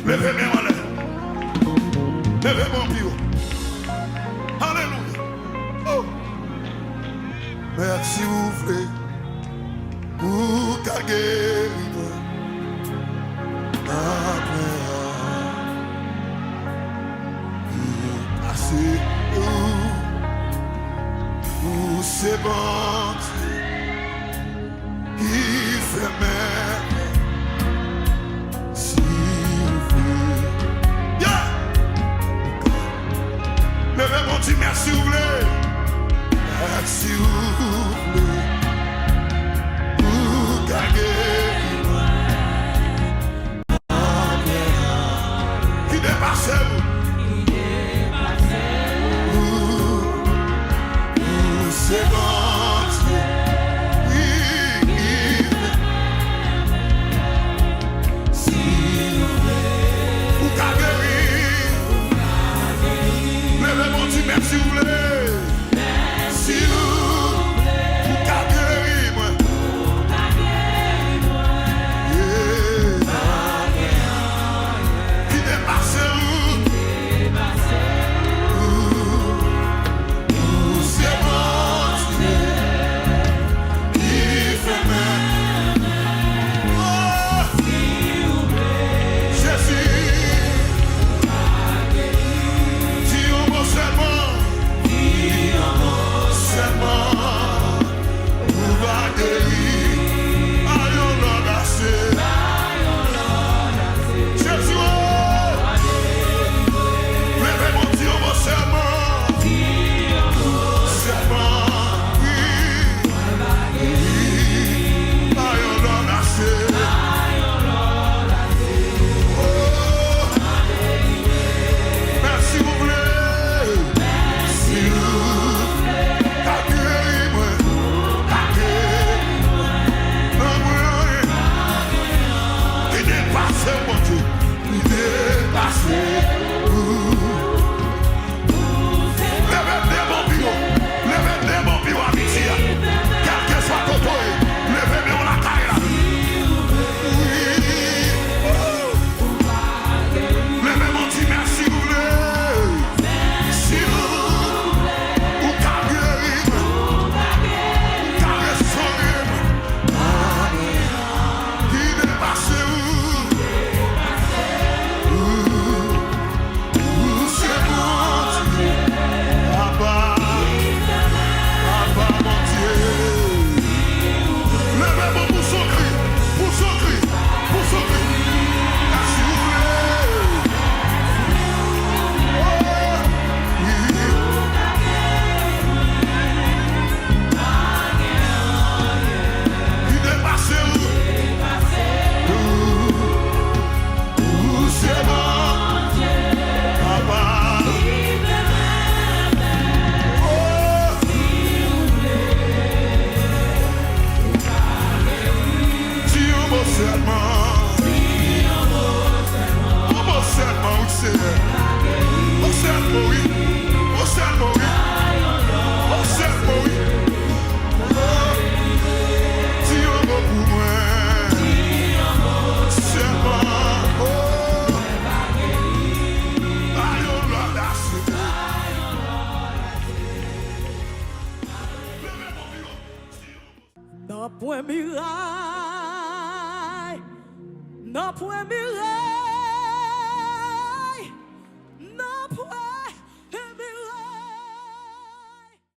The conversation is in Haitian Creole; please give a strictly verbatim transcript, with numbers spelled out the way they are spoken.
Leve men w anlè. Leve men w pi wo. Alelouya. Oh. Mèt, si w vle, ou ka geri mwen. Apre an, ou pase, ou, ou se Bondye ki fè mèt. Si w vle. Yeah! Leve men w, di mèt si w vle. Mèt, si w vle. Ou ka geri mwen. Ki depase m.